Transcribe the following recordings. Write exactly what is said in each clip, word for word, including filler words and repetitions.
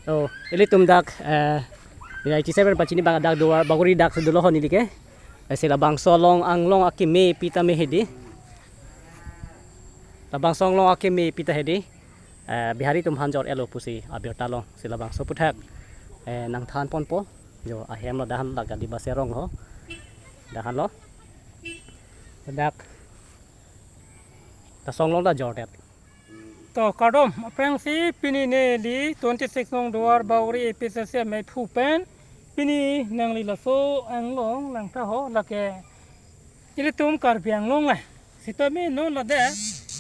Oh, ilitum dak, eh, ya, isi seven pachini bang dak Duar Bagori dak si dolo ho neli ke. Eh, si labangso along anglong akeme pi tame hedi. Labangso anglong akeme pi ta hedi. Eh, Bihari atum aphan jor-etlo pusi abirta along si labangso aputhak, eh, nangthan ponpo. Jo, ahem lo dahan dak Gadibasi arong ho. Dahan lo. Dak. Laso along ta jordet. To kardom, aphrangsi pini neli twenty-six nong Duar Bagori A P H L C amei phu pen pini nangli laso anglong langtha ho lake ilitum Karbi Anglong le. Sitame non ladak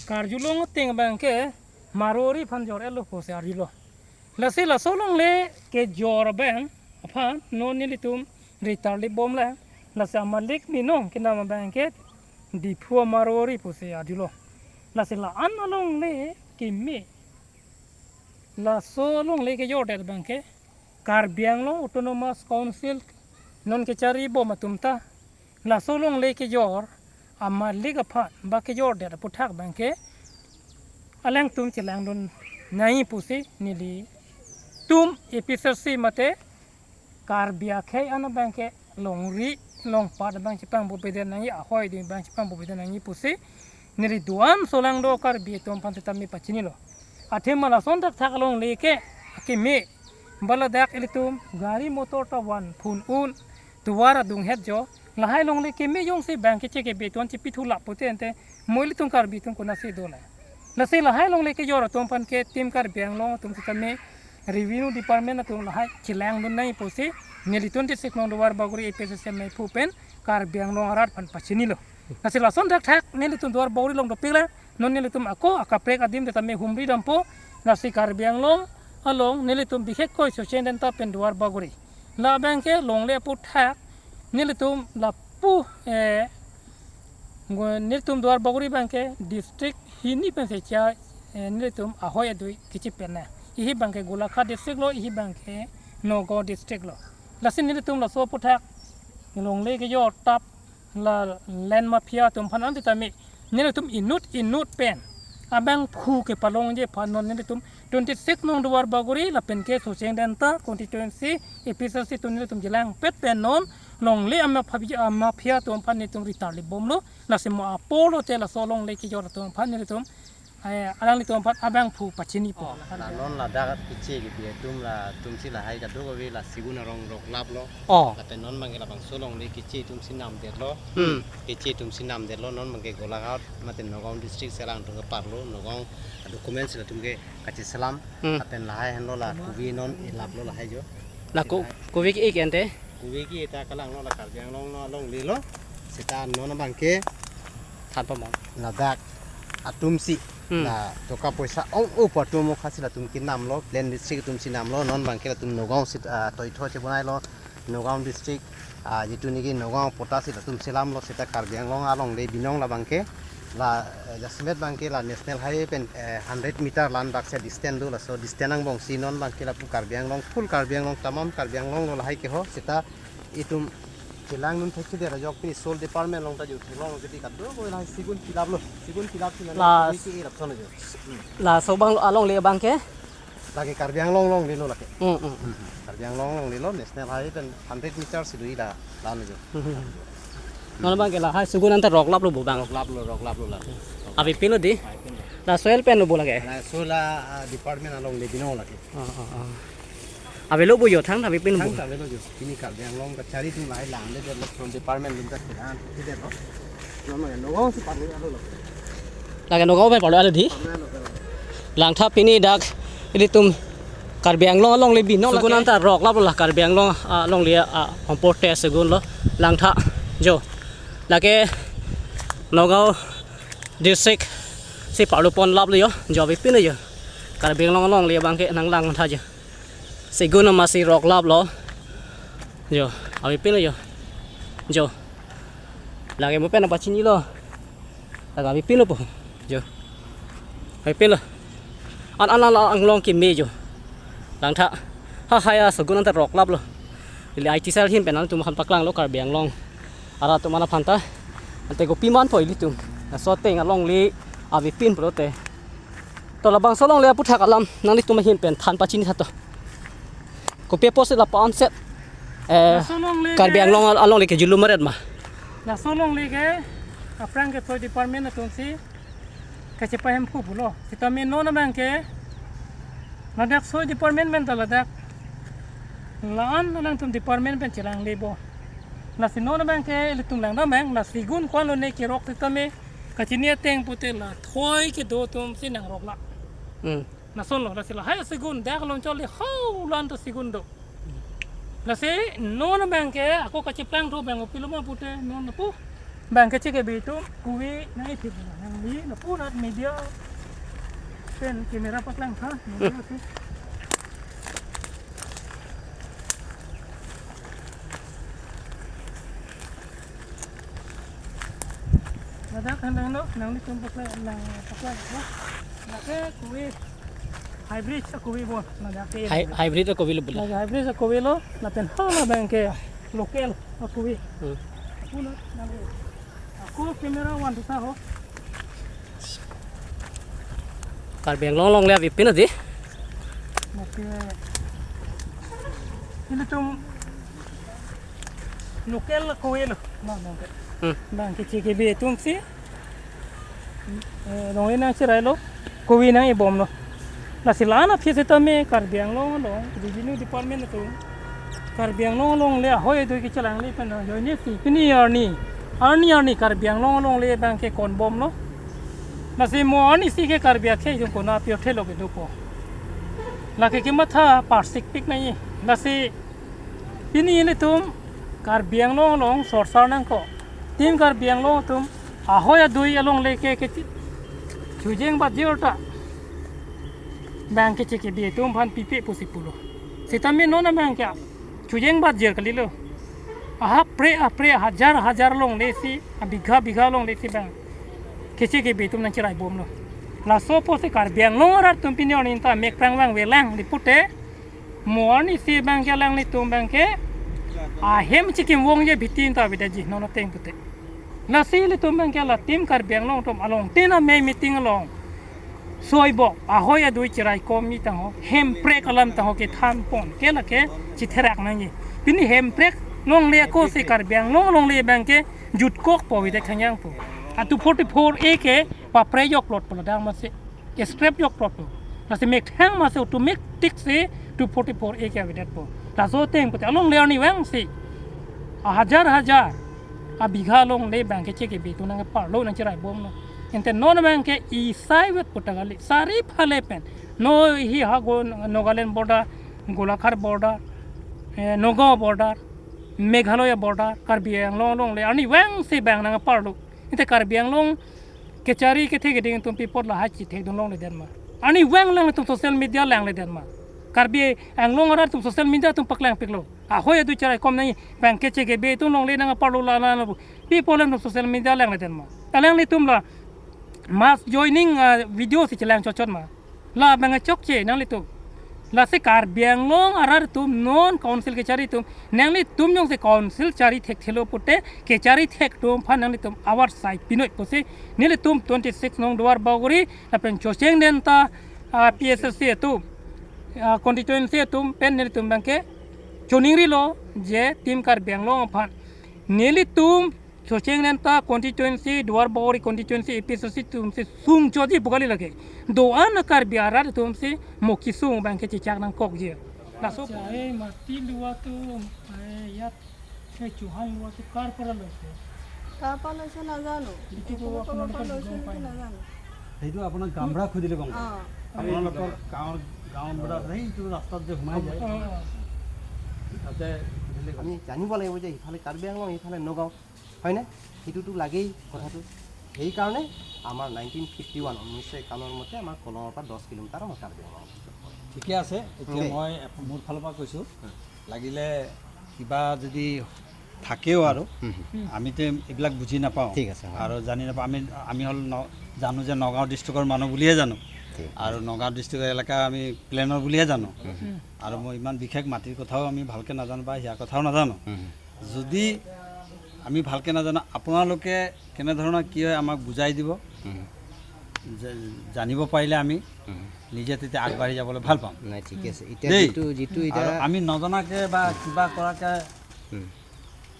karjulong ateng abang ke Marwari aphan jor-etlo pusi arjulo. Lasi laso alongle kejor abang aphan non nelitum ritarli bom le. Lasi amalik binong kenam abang ke Diphu Marwari pusi arjulo. Lasi la-an alongle keme. Laso alongle kejordet abang ke Karbi Anglong Autonomous Council non kechari bom atum ta. Laso alongle kejor amalik aphan ba kejordet aputhak abang ke alangtum chelangdun nangji pusi nelitum A P H L C mate Karbi akhei an abang ke longri longpat abang chepangbo beden nangji, ahoi ding abang chepangbo beden nangji pusi neli do-an solangdo Karbi atum aphan sitame pachinilo. Athema lason thakthak alongle ke akeme ba ladak ilitum gari motor ta van phun un tovar adung het jo. Lahai alongle keme jongsi abang ke chekebe ton chepi thu lap pute ante mo ilitum Karbi atum konatsi do le. Lasi lahai alongle kejor atum aphan ke Team Karbi Anglong atum sitame Revenue Department atum lahai chelangdun nangji pusi neli twenty-six nong Duar Bagori A P H L C amei phu pen Karbi Anglong arat aphan pachinilo. Lasi lason thakthak nelitum Duar Bagori along dopik le. Non nelitum ako akaprek adim sitame humri dampo. Lasi Karbi Anglong along nelitum bikhek koi Socheng Denta pen Duar Bagori. La abang ke alongle aputhak nelitum lapu, eh, ngo-, nelitum Duar Bagori abang ke district hini pensi cha, eh, nelitum ahoi adui kechipen na. Ihi abang ke Golaghat district lo, ihi abang ke Nagaon district lo. Lasi nelitum laso aputhak alongle kejor tap la land mafia atum aphan an sitame nelitum inut inut pen abangphu kepalongji aphan non nelitum twenty-six nong Duar Bagori lapen ke Socheng Denta constituency A P H L C atum nelitum chelangpet pen non alongle amafia, amafia atum aphan nelitum ritarli bomlo. Lasi mo apor lote laso alongle kejor atum aphan nelitum, eh, alanglitum aphan abangphu pachinipo. Oh, la non ladak keche kebi atum latumsi lahai kadokave la Segun arong roklaplo. Oh. Lapen non abang ke labangso alongle keche atumsi namdetlo. Hmm. Keche atumsi namdetlo, non abang ke Golaghat mate Nagaon district selang atum ke parlo, Nagaon document si latum ke kacheselam. Hmm. Lapen lahai henlo la kove non elaplo lahai jo. La ko-, kove ke-ik ante? Kove ke eta kalanglo la Karbi Anglong alongle lo. Seta non abang ke than pamong. Ladak atumsi, hmm, la toka poisa ong-o pu atum okhasi latum kenamlo, plain district atumsi namlo, non abang ke latum Nagaon sit, ah, toitho chebonailo, Nagaon district, ah, jitu niki Nagaon patta si latum selamlo, seta Karbi Anglong alongle binong la abang ke, la, eh, jasemet abang ke la National Highway pen, eh, hundred meter la-an baksa distance do, laso distance angbongsi non abang ke lapu Karbi Anglong, full Karbi Anglong, tamam Karbi Anglong lo lahai ke ho, seta itum chelangdun thekthedet ajok pini Soil Department along ta jut theklong, jadi kadokave lahai Segun pilaplo, Segun pilap si la nang ke elap sono jo. Hmm. Laso abang alongle abang ke? Lake Karbi Anglong alongle lo lake. Hmm, hmm. Hmm. Karbi Anglong alongle lo, National Highway pen hundred meter si do la, la-an jo. Hmm, hmm. Non abang ke lahai Segun anta roklaplo bo abang. Roklaplo, roklaplo la. Avepinlo di? Avepinlo. La soil pen lo bo lake? La soil, ah, department alongle binong lake. Oh, oh, oh. Avelo bo jo, thangta avepin bo. Thangta avelo jo. Pini Karbi Anglong kachari atum lahai langledetlo, Soil Department atum ta kelang thekthedetlo. Non abang Nagaon si parlo alo lo. Lake Nagaon pen parlo alo di? Parlo alo, parlo. Langtha pini dak ilitum Karbi Anglong alongle binong lake. Segun anta roklaplo la Karbi Anglong, ah, alongle, ah, homporte Segun lo. Langtha jo. Lake Nagaon district si parlo ponlaplo jo. Jo avepinlo jo. Karbi Anglong alongle abang ke nang langtha jo. Segun amatsi roklaplo. Jo, avepinlo jo. Jo. Lake mo pen nangpachinilo. Lake avepinlo po. Jo. Avepinlo. An an an anglong keme jo. Langtha. Lahai a Segun anta roklaplo. Ili I T cell ahin pen nangtum aphan paklanglo Karbi Anglong arat atum aphan ta. Ante kopi manpo ilitum. Laso ateng alongle avepin pulote. To labangso alongle aputhak alam nanglitum ahin pen than pachini tha to. Kopi apotsi lapu-an set, eh, Laso alongle Karbi ke Anglong al-, alongle kejulu meret ma? Laso alongle ke aphrang ke soil department atumsi kachepahemphu pulo. Sitame non abang ke ladak soil department pen ta ladak la-an alangtum department pen chelangle bo. Lasi non abang ke ilitum langdam abang la segun ko-an lone kerok sitame kachini ateng pute la thoi kedo atumsi nangrok la. Hmm. Lasonlo, lasi lahai segun dak along choli hau lan ta segun do. Lasi non abang ke ako kacheplang thu abang kopilo ma pute non lapu abang ke chekebe atum kove nangkethip nangli lapu rat media pen camera paklang tha. Ladak henlo, nanglitum paklang, nang paklang, no? Lake kove hybrid akove bo, ladak ke. Hy-, hybrid akove lo bula. Lake hybrid akove lo, lapen hala abang ke local akove. Hmm. Ako na, nang, ako camera one to ta ho. Karbi Anglong alongle avepin ati. Lake ilitum local akove lo. No, no. Hmm. Abang ke chekebe atumsi, eh, alongle nangcherailo, kove nang-ebomlo. Lasi la-an aphi sitame Karbi Anglong along revenue department atum Karbi Anglong alongle ahoi adui kechelangle pen ajoinesi pini arni, arni arni Karbi Anglong alongle abang ke konbomlo. Lasi mo arnisi ke Karbi akhei atum konat aphi thelo kedopo. Lake kematha parsikpik nangji. Lasi pini ilitum Karbi Anglong along sorsar nangkok. Team Karbi Anglong atum ahoi adui alongle ke, ke chojeng batjir ta abang ke chekebe atum aphan pipe pusi pulo. Sitame non abang ke chojeng batjir kalilo. Ahapre, apre, hajar, hajar longlesi, abigha, bigha longlesi abang kechekebe atum nangcheraibomlo. Laso apotsi Karbi Anglong arat atum pini arni ta mek prang vangvelang di pute, mo arnisi abang ke alanglitum abang ke ahem chikimvongji abhitin ta avedetji non ateng pute. Lasi ilitum abang ke la team Karbi Anglong atum along tin amei meeting along soibok ahoi adui cheraikomji tangho, hemprek alam tangho kethanpon ke lake chitherak nangji. Pini hemprek longle ako si Karbi Anglong alongle abang ke jutkokpo avedet khangjangpo. A two forty-four A ke paprejokplotpo ladak masi scrap jokplotpo. Lasi methang masi automatic si two forty-four A ke avedetpo. Laso ateng pute alongle arnivangsi ahajar hajar abigha alongle abang ke chekebe atum nangparlo nangcheraibomlo. Ante non abang ke isai vet puta kali, sari phale pen. No hi ha go Nagaland border, Golaghat border, eh, Nagaon border, Meghalaya border, Karbi Anglong alongle arnivangsi abang nangparlo. Ante Karbi Anglong kechari kethe keding atum pi apot lahai chithekdun longledet ma? Arnivang alanglitum social media langledet ma? Karbi Anglong arat atum social media atum paklangpiklo. Ahoi adui cheraikom nangji, abang ke chekebe atum alongle nangparlo la la la. Pi apot alanglitum social media langledet ma? Alanglitum la mass joining, ah, video si chelang chotchot ma? La abang chokche nanglitum. Lasi Karbi Anglong arat atum non council kechari atum, nanglitum jongsi council chari thekthelo pute kechari thek atum aphan nanglitum award sai pinoi pusi nelitum twenty-six nong Duar Bagori lapen Socheng Denta, ah, P S S C atum, ah, constituency atum pen nelitum abang ke choningrilo je team Karbi Anglong aphan nelitum Socheng Denta constituency, Duar Bagori constituency, A P S C atumsi sungchotji pu kali lake. Do-an a Karbi arat atumsi mo kesung abang ke chechak nangkokji. Laso. আচ্ছা, এই মাটি লোৱাটো, এই ইয়াত এই চৌহান লোৱাটো কাৰ পৰা লৈছে? কাৰ পৰা লৈছে নাজানো। এইটো এইটো ক'ৰবাৰ আপোনালোকে পৰা লৈছে বুজি নেকি নাপায়? নাজানো। সেইটো আপোনাক গামবুঢ়াক সুধিলে গম পাব। অ। আপোনালোকৰ গাঁৱৰ, গাঁৱৰ বুঢ়া আছে, সেইটো ৰাস্তাত যে সোমাই যায়, অ, অ। তাতে সুধিলে গম পাব। আমি জানিব লাগিব যে ইফালে কাৰ্বি আংলং, ইফালে নগাঁও। হয়নে? সেইটোতো লাগেই কথাটো। সেইকাৰণে আমাৰ নাইনটিন ফিফটি ওৱান, ঊনৈছশ একাৱন্নৰ মতে আমাৰ কলঙৰ পৰা দহ কিলোমিটাৰ আমাৰ কাৰ্বি আংলং। ঠিকে আছে, এতিয়া দেই। মই এপ-, মোৰ ফালৰ পৰা কৈছোঁ, হয়। লাগিলে কিবা যদি থাকেও আৰু, হুম, হুম। আমিতো এইবিলাক বুজি নাপাওঁ। ঠিক আছে, হয়। আৰু জানি নাপাওঁ। আমি, আমি হ'ল ন-, জানো যে নগাঁও ডিষ্ট্ৰিক্টৰ মানুহ বুলিহে জানো। ঠিক। আৰু নগাঁও ডিষ্ট্ৰিক্টৰ এলেকা আমি প্লেনৰ বুলিহে জানো। হুম, হুম। আৰু মই ইমান বিশেষ মাটিৰ কথাও আমি ভালকৈ নাজানো বা সেয়া কথাও নাজানো। হুম, হুম। যদি আমি ভালকে নাজানো, আপোনালোকে কেনেধৰণৰ কি হয় আমাক বুজাই দিব। হুম। যে-, জানিব পাৰিলে আমি উম। নিজে তেতিয়া আগবাঢ়ি যাবলৈ ভাল পাম। নাই, ঠিকে আছে। এতিয়া দেই। যিটো, যিটো আৰু এতিয়া আমি নজনাকে বা কিবা কৰাকে উম।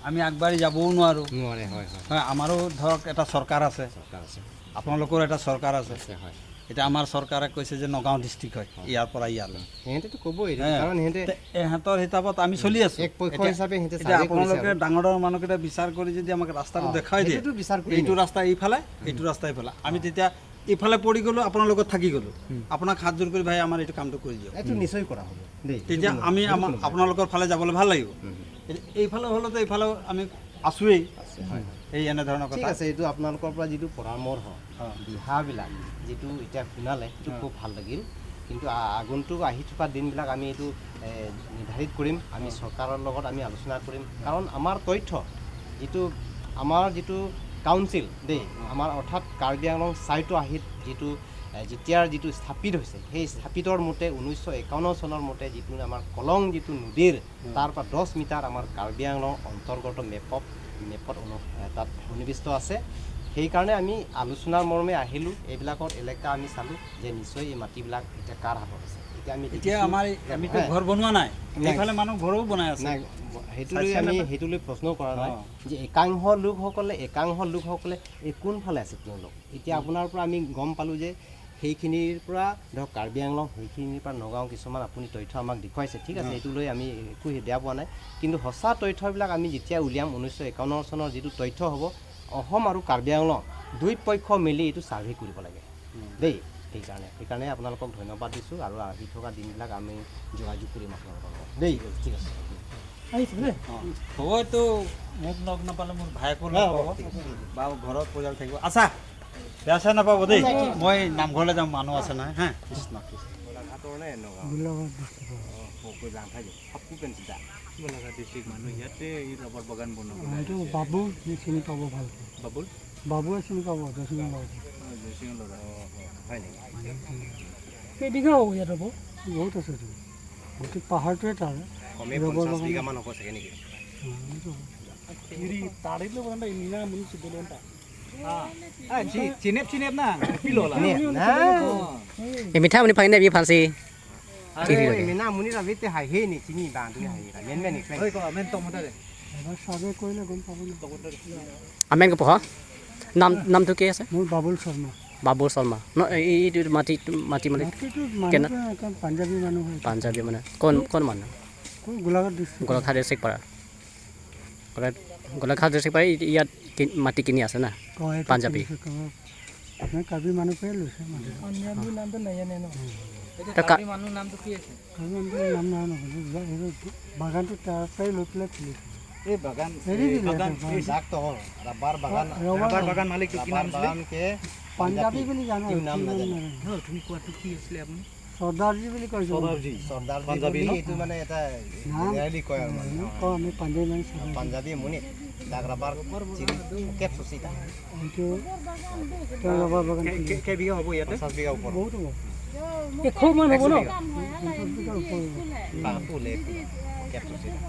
আমি আগবাঢ়ি যাবও নোৱাৰো। নোৱাৰে, হয়, হয়। হয়, আমাৰো ধৰক এটা চৰকাৰ আছে। চৰকাৰ আছে। আপোনালোকৰো এটা চৰকাৰ আছে। আছে, হয়। এতিয়া আমাৰ চৰকাৰে কৈছে যে নগাঁও ডিষ্ট্ৰিক্ট হয়, হয়। ইয়াৰ পৰা ইয়ালৈ। সিহঁতেতো ক'বই, হয়। কাৰণ সিহঁতে তে-, এহেঁতৰ হিচাপত আমি চলি আছো। এক পক্ষ এতিয়া, হিচাপে সিহঁতে এতিয়া চাৰ্ভে কৰিছে আপোনালোকে আৰু। ডাঙৰ ডাঙৰ মানুহকেইটা বিচাৰ কৰি যদি আমাক ৰাস্তাটো অ, দেখাই দিয়ে, সেইটোতো বিচাৰ কৰিম। এইটো ৰাস্তা এইফালে, এইটো ৰাস্তা এইফালে, আমি অ। তেতিয়া এইফালে পৰি গ'লো, আপোনাৰ লগত থাকি গ'লো। হুম। আপোনাক হাত জোৰ কৰি, "ভাই, আমাৰ এইটো কামটো কৰি দিয়ক।" এইটো নিশ্চয় কৰা হ'ব দেই। তেতিয়া এইটো কোনো, আমি এইটো আমা-, কোনো আপোনালোকৰ ফালে যাবলৈ ভাল লাগিব। হুম, হুম। এই-, এইফালে হ'লেতো এইফালে আমি আছোৱেই। আছে, হয়, হয়। এই এনেধৰণৰ ঠিক কথা। আছে, এইটো আপোনালোকৰ পৰা যিটো পৰামৰ্শ, অ। দিহাবিলাক যিটো এতিয়া শুনালে, সেইটো অ। খুব ভাল লাগিল। কিন্তু আ-, আগন্তুক আহি থকা দিনবিলাক আমি এইটো, এ, নিৰ্ধাৰিত কৰিম, আমি অ। চৰকাৰৰ লগত আমি আলোচনা কৰিম। অ। কাৰণ আমাৰ তথ্য যিটো, আমাৰ যিটো কাউন্সিল দেই, অ। আমাৰ অৰ্থাৎ কাৰ্বি আংলং চাইটো আহিত যিটো, এ, যেতিয়াৰ যিটো স্থাপিত হৈছে, সেই স্থাপিতৰ মতে ঊনৈছশ একাৱন্ন চনৰ মতে যিটো আমাৰ কলং যিটো নদীৰ উম। তাৰ পৰা দহ মিটাৰ আমাৰ কাৰ্বি আংলং অন্তৰ্গত মেপত, মেপত অনু-, এ, তাত সন্নিৱিষ্ট আছে। সেইকাৰণে আমি আলোচনাৰ মৰ্মে আহিলোঁ, এইবিলাকৰ এলেকা আমি চালোঁ যে নিশ্চয় এই মাটিবিলাক এতিয়া কাৰ হাতত আছে। এতিয়া আমি এতিয়া দেখিছোঁ আমাৰ এই, যে আমিতো হয়। ঘৰ বনোৱা নাই, নাই। এইফালে মানুহ ঘৰো বনাই আছে। নাই, সেইটো লৈ চাইছে আমি নে? সেইটো লৈ প্ৰশ্ন কৰা নাই অ। যে একাংশ লোকসকলে, একাংশ লোকসকলে এই কোনফালে আছে তেওঁলোক। এতিয়া উম। আপোনাৰ পৰা আমি গম পালোঁ যে সেইখিনিৰ পৰা ধৰক কাৰ্বি আংলং, সেইখিনিৰ পৰা নগাঁও কিছুমান আপুনি তথ্য আমাক দেখুৱাইছে, ঠিক আছে, উম। এইটো লৈ আমি একো বেয়া পোৱা নাই। কিন্তু সঁচা তথ্যবিলাক আমি যেতিয়া উলিয়াম ঊনৈছশ একাৱন্ন চনৰ যিটো তথ্য হ'ব, অসম আৰু কাৰ্বি আংলং দুই পক্ষ মিলি এইটো চাৰ্ভে কৰিব লাগে উম। দেই। সেইকাৰণে, সেইকাৰণে আপোনালোকক ধন্যবাদ দিছোঁ আৰু আহি থকা দিনবিলাক আমি যোগাযোগ কৰিম আপোনালোকৰ লগত দেই। ঠিক আছে। আহিছে নে? অ। হ'ব, এইটো মোক লগ নাপালে মোৰ ভায়েকো লগ অ, পাব। ঠিক আছে। বা ঘৰৰ পৰিয়াল থাকিব। আচ্ছা, বেয়া চেয়া নাপাব দেই। নাই, নাই। মই নামঘৰলৈ যাম, মানুহ আছে নহয়, হা? কৃষ্ণ, কৃষ্ণ। গোলাঘাটৰ নে নগাঁও? গোলাঘাট ডিষ্ট্ৰিক্টৰ। অ, কৈ যাম, খাই যাম। সবকো পেন চিধা। গোলাঘাট ডিষ্ট্ৰিক্ট মানুহ ইয়াতে এই ৰবাৰ বাগান বনাব অ, এইটো আহিছে। বাবু চিনি পাব ভালকৈ। বাবুল? বাবুৱে চিনি পাব, জয়সিঙৰ ল'ৰাটো। অ, জয়সিঙৰ ল'ৰা। অ, অ, হয় নেকি? কেইবিঘা হ'ব ইয়াত হ'ব? বহুত আছে এইটো। গোটেই পাহাৰটোৱে তাৰ। কমে ৰবাৰ পঞ্চাশ বাগান। বিঘামান হ'ব চাগে নেকি? অ, সেইটো হ'ব। Iri tarik lo banda ini na muni si belonta. Ah, ah, si, sinep, sinep na. Pilo la. Ini, nah. Oh. Imitha muni phang ne bi phansi. Are, Chiri lage. Mina muni rabi te hai he ni chini bang tu hai. Men men ni. Oi, ko, men tong mata de. এবাৰ চাৰ্ভে কৰিলে গম পাব ন। Tong mata de. Amen ko poho? Nam, nam tu ke ase? মোৰ বাবুল শৰ্মা। বাবুল শৰ্মা। No, এই, এই, এইটো মাটি, মাটি মালিক মাটিটো কেনে? মানুহ এটা পাঞ্জাবী মানুহ হয়। পাঞ্জাবী মানে? কোন, কোন মানুহ? কোন গোলাঘাট ডিষ্ট্ৰিক্ট। গোলাঘাট ডিষ্ট্ৰিক্ট পৰা। গোলাঘাট, গোলাঘাট ডিষ্ট্ৰিক্ট পৰা ই-, ইয়াত কি-, মাটি কিনি আছে না? অ, এইটো পাঞ্জাবী। কিনিছে, ক'ব। আপোনাৰ কাৰ্বি মানুহ পৰাই লৈছে মাটিটো। পাঞ্জাবী নামটো নাজানে ন? উম। এতিয়া তা কা- কাৰ্বি মানুহ নামটো কি আছে? কাৰ্বি মানুহৰ নাম নহয়, নহয়, এইটো বাগানটো তাৰ পৰাই লৈ পেলাই খুলিছে। এই বাগান, এৰি এই দিলে বাগান, এইটো বাগান। এই জাগ তহৰ, ৰাবাৰ বাগান, ৰাবাৰ ৰাবাৰ বাগান। বাগান মালিকটো কি নাম আছিলে? বাগান কে পাঞ্জাবী বুলি জানো, কি নাম নাজানো। নহয়, তুমি কোৱাটো কি আছিলে আপুনি? চৰ্দাৰজী বুলি কয়। চৰ্দাৰজী। চৰ্দাৰজী পাঞ্জাবী বুলি ন? এইটো মানে এটা নাম জেনেৰেলি কয় আৰু মানে। কয় আমি পাঞ্জাবী মানে চৰ্দাৰজী। পাঞ্জাবী মুনি, জাগ ৰাবাৰ চিনি, কেপ চুচি তা। এইটো তেওঁ ৰাবাৰ বাগান কে-, খুলি কে-, কেইবিঘা হ'ব ইয়াতে? পঞ্চাশ বিঘা ওপৰ। বহুত হ'ব। এশ মান হ'ব ন? পঞ্চাশ বিঘা ওপৰ হ'ব। বাঁহটো লে, কেপ চুচি তা।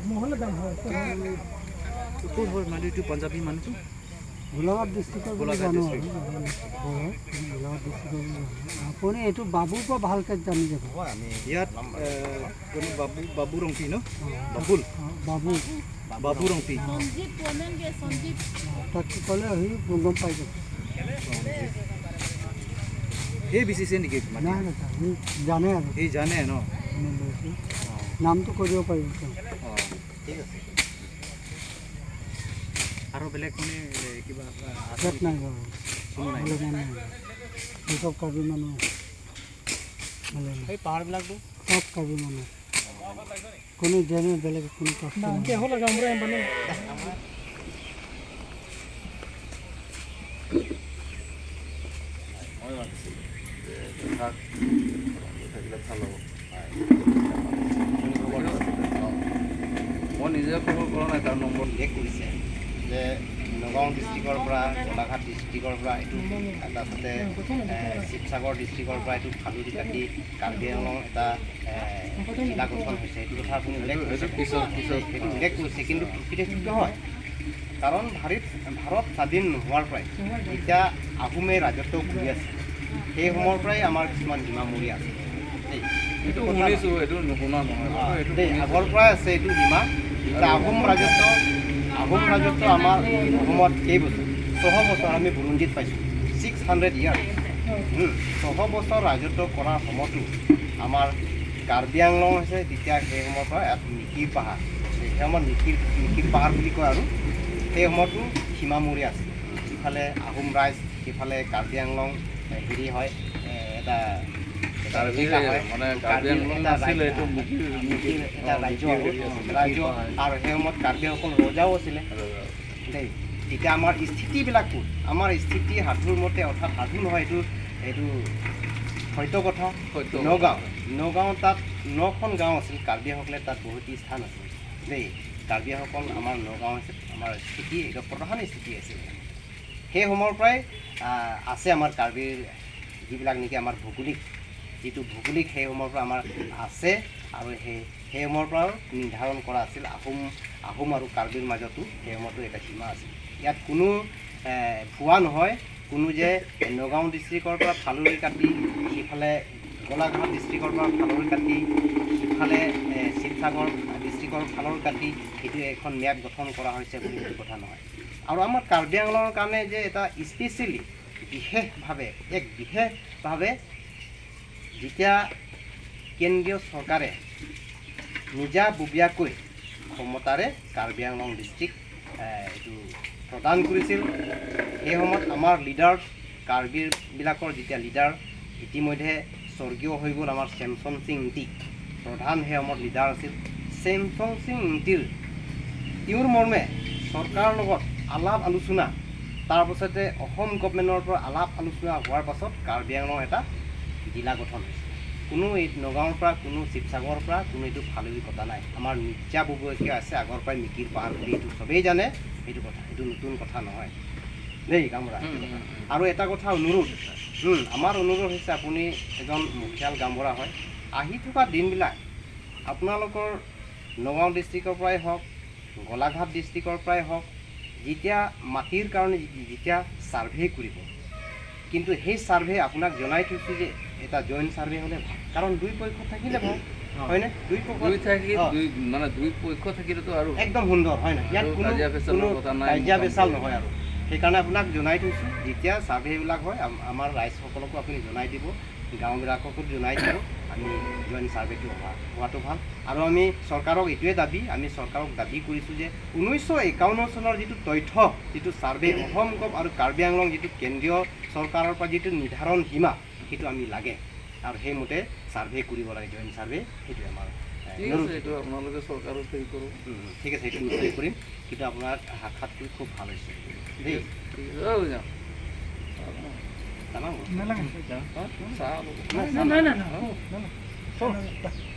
মহলে দাম হয়। ক'ৰ হয় মানুহ এইটো, পাঞ্জাবী মানুহটো? গোলাঘাট ডিষ্ট্ৰিক্টৰ বুলি গোলাঘাট জানো আৰু। ডিষ্ট্ৰিক্ট। হয়, গোলাঘাট ডিষ্ট্ৰিক্টৰ বুলি জানো। আপুনি এইটো বাবুৰ পৰা ভালকে জানি যাব। ইয়াত, এ, কোনো বাবু, বাবু ৰংপি ন? অ, বাবুল? অ, বাবু। বাবু ৰংপি। সঞ্জীৱ, কোনেনগে সঞ্জীৱ। অ, তাক ক'লে সি গম পাই যাব। সেই বিচিছে নেকি মাটি? নাই, নাই, ছাৰ, সি জানে আৰু। সি জানে ন? এনে লৈছে। অ। নামটো কৈ দিব পাৰিব তেওঁ। অ, ঠিক আছে। আৰু বেলেগ মানে, এ, কিবা, আ, আছে ইয়াত নেকি? নাই বাৰু। কোনো নাই? বেলেগ মানুহ নাই। এই চব কাৰ্বি মানুহ। বেলেগ নাই। এই পাহাৰবিলাকতো? চব কাৰ্বি মানুহ। কোনো যেনে বেলেগ কোনো কষ্ট নাই। মই মাতিছিলোঁ যে, "থাক, থাকিলে ভাল হ'ব।" হয়। মই নিজে খবৰ কৰা নাই, তাৰ নম্বৰ। উল্লেখ কৰিছে যে নগাঁও ডিষ্ট্ৰিক্টৰ পৰা, গোলাঘাট ডিষ্ট্ৰিক্টৰ পৰা এইটো, তাৰপাছতে, এ, শিৱসাগৰ ডিষ্ট্ৰিক্টৰ পৰা এইটো ফালুৰি কাটি কাৰ্বি আংলং এটা, এ, জিলা গঠন হৈছে। এইটো কথা আপুনি উল্লেখ কৰিছে। পিছত, পিছত। সেইটো উল্লেখ কৰিছে, কিন্তু প্ৰকৃততে সেইটো নহয়। কাৰণ ভাৰত ভাৰত স্বাধীন নোহোৱাৰ পৰাই, যেতিয়া আহোমে ৰাজত্ব কৰি আছে, সেই সময়ৰ পৰাই আমাৰ কিছুমান সীমা মৰি আছে দেই। এইটো কথা শুনিছো, এইটো নুশুনা নহয়। অ, এইটো দেই, শুনিছো। আগৰ পৰাই আছে এইটো সীমা। এতিয়া আহোম ৰাজত্ব আহোম ৰাজত্ব আমাৰ অসমত কেইবছৰ? ছশ বছৰ আমি বুৰঞ্জীত পাইছোঁ। Six hundred years. ছশ বছৰ ৰাজত্ব কৰাৰ সময়তো আমাৰ কাৰ্বি আংলং হৈছে, তেতিয়া সেই সময়ৰ পৰা ইয়াত মিকিৰ পাহাৰ, সেই সময়ত মিকিৰ মিকিৰ পাহাৰ বুলি কয় আৰু। সেই সময়তো সীমা মৰি আছিল। ইফালে আহোম ৰাইজ, সিফালে কাৰ্বি আংলং, এ, হেৰি হয়, এ, এটা এটা কাৰ্বি জেগা হয়। মানে কাৰ্বি কাৰ্বি আংলং এটা নাছিলে, ৰাজ্য, এইটো মিকিৰ মিকিৰ এটা অ, ৰাজ্য মিকিৰ আৰু। হেৰি আছে, ৰাজ্য মিকিৰ পাহাৰ। আৰু সেই সময়ত কাৰ্বিসকল ৰজাও আছিলে দেই। তেতিয়া আমাৰ স্থিতিবিলাক ক'ত? আমাৰ স্থিতি সাধুৰ মতে, অৰ্থাৎ সাধু নহয়, এইটো এইটো সত্য কথা। সত্য নগাঁও কথা। নগাঁও তাত নখন গাঁও আছিল, কাৰ্বিসকলে তাত বসতি স্থান আছিল দেই। কাৰ্বিসকল আমাৰ নগাঁও হৈছে আমাৰ স্থিতি, এইটো প্ৰধান স্থিতি আছিল। সেই সময়ৰ পৰাই আহ, আছে আমাৰ কাৰ্বিৰ যিবিলাক নেকি আমাৰ ভৌগোলিক, যিটো ভৌগোলিক সেই সময়ৰ পৰা আমাৰ আছে। আৰু সেই সেই সময়ৰ পৰাও নিৰ্ধাৰণ কৰা আছিল আহোম আহোম আৰু কাৰ্বিৰ মাজতো সেই সময়তো এটা সীমা আছিল। ইয়াত কোনো এ, ভুৱা নহয়, কোনো যে নগাঁও ডিষ্ট্ৰিক্টৰ পৰা ফালৰি কাটি সিফালে গোলাঘাট ডিষ্ট্ৰিক্টৰ পৰা ফালৰি কাটি সিফালে এ, শিৱসাগৰ ডিষ্ট্ৰিক্টৰ ফালৰি কাটি সেইটো এখন মেপ গঠন কৰা হৈছে বুলি সেইটো কথা নহয়। আৰু আমাৰ কাৰ্বি আংলঙৰ কাৰণে যে এটা স্পেচিয়েলি বিশেষভাৱে এক বিশেষভাৱে যেতিয়া কেন্দ্ৰীয় চৰকাৰে নিজাববীয়াকৈ ক্ষমতাৰে কাৰ্বি আংলং ডিষ্ট্ৰিক্ট এ, এইটো প্ৰদান কৰিছিল। সেই সময়ত আমাৰ লিডাৰ কাৰ্বিবিলাকৰ যেতিয়া লিডাৰ ইতিমধ্যে স্বৰ্গীয় হৈ গ'ল আমাৰ চেমচন সিং ইংতি, প্ৰধান সেই সময়ত লিডাৰ আছিল। চেমচন সিং ইংতিৰ তেওঁৰ মৰ্মে চৰকাৰৰ লগত আলাপ আলোচনা, তাৰ পাছতে অসম গভৰ্ণমেণ্টৰ পৰা আলাপ আলোচনা হোৱাৰ পাছত কাৰ্বি আংলং এটা জিলা গঠন হৈছে। কোনো এই নগাঁৱৰ পৰা, কোনো শিৱসাগৰৰ পৰা, কোনো এইটো ফালৰি কটা নাই। আমাৰ নিজাববীয়াকৈ আছে, আগৰ পৰাই মিকিৰ পাহাৰ বুলি এইটো চবেই জানে। এইটো কথা, এইটো নতুন কথা নহয় দেই গাঁওবুঢ়া। উম, উম, উম। আৰু এটা কথা অনুৰোধ, উম, আমাৰ অনুৰোধ হৈছে, আপুনি এজন মুখিয়াল গাঁওবুঢ়া হয়, আহি থকা দিনবিলাক আপোনালোকৰ নগাঁও ডিষ্ট্ৰিক্টৰ পৰাই হওক, গোলাঘাট ডিষ্ট্ৰিক্টৰ পৰাই হওক, যেতিয়া মাটিৰ কাৰণে যি- যেতিয়া ছাৰ্ভে কৰিব, কিন্তু সেই ছাৰ্ভে আপোনাক জনাই থৈছোঁ যে এটা জইণ্ট ছাৰ্ভে হ'লে ভাল, কাৰণ দুই পক্ষ থাকিলে ভাল। হয়। হয়নে? দুই পক্ষ দুই থাকি অ। দুই মানে দুই পক্ষ থাকিলেতো আৰু একদম সুন্দৰ, হয় নাই? ইয়াত আৰু কোনো কাজিয়া পেচালৰ কোনো কথা নাই, কাজিয়া মোটামুটি। পেচাল নহয় আৰু। সেইকাৰণে আপোনাক জনাই থৈছোঁ, যেতিয়া ছাৰ্ভেবিলাক হয়, আম- আমাৰ ৰাইজসকলকো আপুনি জনাই দিব, গাঁওবিলাককো জনাই দিব, আমি জইণ্ট ছাৰ্ভেটো হোৱা হোৱাটো ভাল। আৰু আমি চৰকাৰক এইটোৱে দাবী, আমি চৰকাৰক দাবী কৰিছোঁ যে ঊনৈছশ একাৱন্ন চনৰ যিটো তথ্য, যিটো ছাৰ্ভে, অসম গভ আৰু কাৰ্বি আংলং যিটো কেন্দ্ৰীয় চৰকাৰৰ পৰা যিটো নিৰ্ধাৰণ সীমা, সেইটো আমি লাগে। আৰু সেইমতে ছাৰ্ভে কৰিব লাগে, জইণ্ট ছাৰ্ভে, সেইটোৱে আমাৰ এ, ঠিক অনুৰোধ। আছে, এইটো আপোনালোকে চৰকাৰত হেৰি কৰোঁ। উম, ঠিক আছে, সেইটো নিশ্চয় কৰিম, কিন্তু আপোনাৰ সাক্ষাৎটো খুব ভাল হৈছে দেই। ঠিক আছে, ঠিক আছে। অ, যাওঁ। তামাম। নালাগে। চাহ অলপ। নাই, নাই, নাই, নাই, নাই। নাই। নাই, নাই।